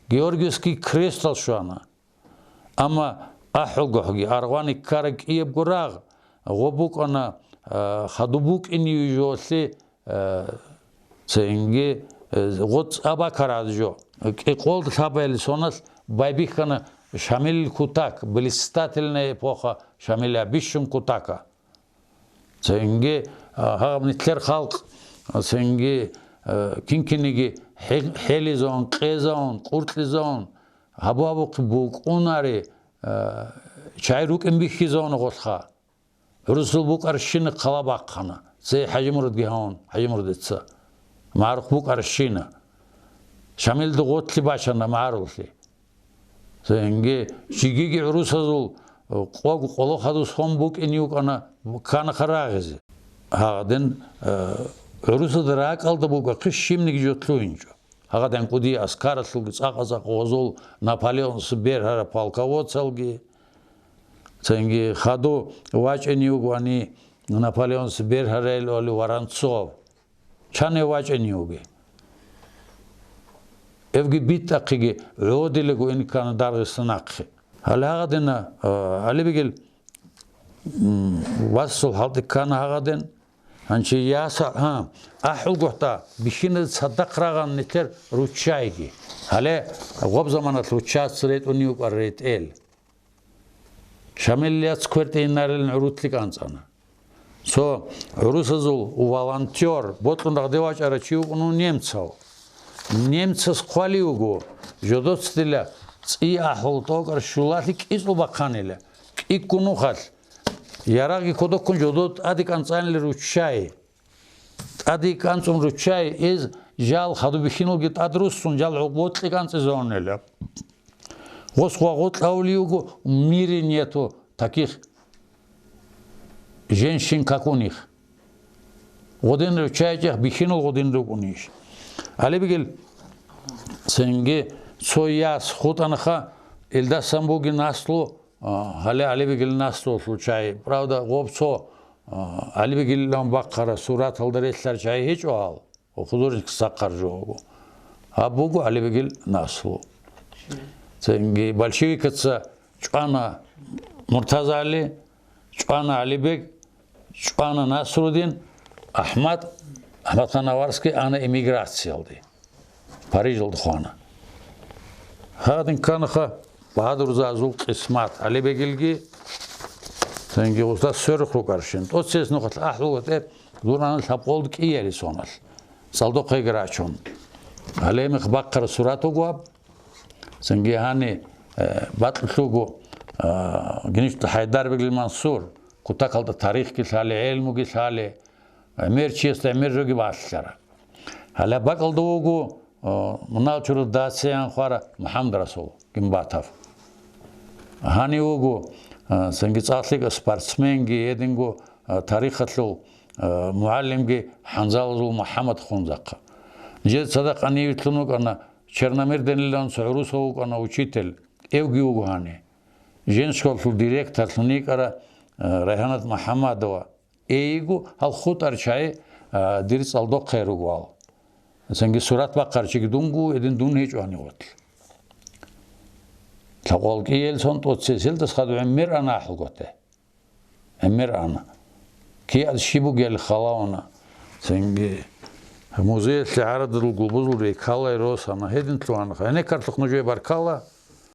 Георгиевский крестал щвана. Амма АхӀулгохӀги аргъвани ккараб кӀиябго рагъ гъо букӀана, а, хадуб букӀине вижулъи, а, цинги, а, гъо цӀа бакараб жо. КӀикъоялда лъабабилеб соналъ байбихьана Шамилил кутак, блистательная эпоха Шамиля, бищун кутака. Цинги, а, гьаб нилъер халкъ, а, цинги, а, кин-кинеги хӀе-, хӀелизавун, къезавун, кӀуркьизавун, гьабу-гьабухъе букӀунаре, а, чагӀи рукӀин бихьизавуна гъолъха. ГӀурусул букӀарщина хъала бахъана, цей ХӀажимурудги гьавун, ХӀажимурудица. МагӀарухъ букӀарщина. Шамилда гъотлъи бачана магӀарулъи. Цинги жигиги гӀурусазул къого къоло хадус хон букӀине вукӀана, кканаха рагъизе. Гьагъадин, э, гӀурусазда ракӀалда бугохъе щибниги жо лъугьинчӀо. Гьагъадин кӀудиял аскаралъулги цӀакъа-цӀакъ гъозул Наполеонас бергьарал полководцалги, цинги хаду вачӀине вугони Наполеонас бергьарайилан Воронцов. Чан гьев вачӀине вугев? Гьевги битӀахъеги гӀодилаго ин ккана Даргъистанахъе. Гьале гьагъадина, а, ГӀалибегил, м, васасул хӀалтӀи ккана гьагъадин. Гьанчи яса, гьа, ахӀулгохӀда бихьиназе цадахъ рагъан нилъер руччайги. Гьале гъоб заманалъ руччаца ретӀунев вукӀар ретӀел. Шамил яц квертӀинарилан гӀурулъи кӀанцӀана. Цо гӀурусазул волонтер, бокьун рагъде вачӀарав чи вукӀун немцав. Немцас хъвалев вуго, жодоцила цӀи ахӀул тӀокӀар щулалъи кӀицӀул бахъанила, кӀиккун нухалъ. Ярагъги кодоккун жодо тӀаде кӀанцӀанила руччай. ТӀаде кӀанцӀун руччай, эз жал хадуб бихьиналги тӀад руссун, жал гъоб бокьи кӀанцӀизавунила. Гъос гъо-, гъокьавулев вуго, в мире нету таких женщин, как у них. Гъодин руччайчӀех бихьинал гъодин рукӀунищ. ГӀалибегил цинги цо яс хутӀанаха, илдасан бугин наслу, а, гьале ГӀалибегил наслулъул чагӀи. Правда, гъоб цо, а, ГӀалибегилилан бахъараб сураталда релълъараб чагӀи гьечӀо гьал. Художник сахъар жо вуго. Гьаб буго ГӀалибегил наслу. Цинги большевикаца чӀвана МуртазагӀали, чӀвана ГӀалибег, чӀвана Насрудин, АхӀмад, АхӀмадхан Аварский ана эмиграциялде. Парижалда хвана. Гьадин кканаха Багьадурзазул къисмат, ГӀалибегилги, цинги гъусда сверухъ рукӀарщин. ТӀоцес нухалъ ахӀулгъатӀе дурана лъабкъолда кӀиялисоналъ, цӀалдохъеги рачун. Гьале мех бахъараб сурат вуго гьаб. Цинги гьани, э, бакьулъ вуго, э, Гиничтал ХӀайдарбегил Мансур, кутакалда тарихги лъали, гӀелмуги лъали, гӀемер чиясда гӀемер жоги балъара. Гьале бакӀалда вуго, э, мунагьал чорхол дациян хвара МухӀаммадрасул Гимбатов. Гьанив вуго, э, цинги цӀакъ лъикӀав спортсменги, гьединго, э, тарихалъул, э, мугӀалимги ХӀанзалазул МухӀаммад Хунзахъа. Нижеда цадахъ гьаниве лъун вукӀана Черномырдинилан цо гӀурусав вукӀана учитель, эвги вуго гьани. Женсколлъул директорлъун йикӀара, э, Райханат МухӀаммадова. Эйго, гьал хутӀар чай, а, дир цӀалдохъе ругвал. Цинги сурат бахъарчиги дунго, эдин дун гьечӀо гьанигъотлъ. Лъабкъол кӀиялъун тӀоцесилдас хадув гӀемер ана ахӀулготе. ГӀемер ана. Киад щиб бугел халавана. Цинги музеялъе гӀарадул гулбузул рекалай росана. Гьедин лъугьана. Гьенекарлъухъ нужее баркала.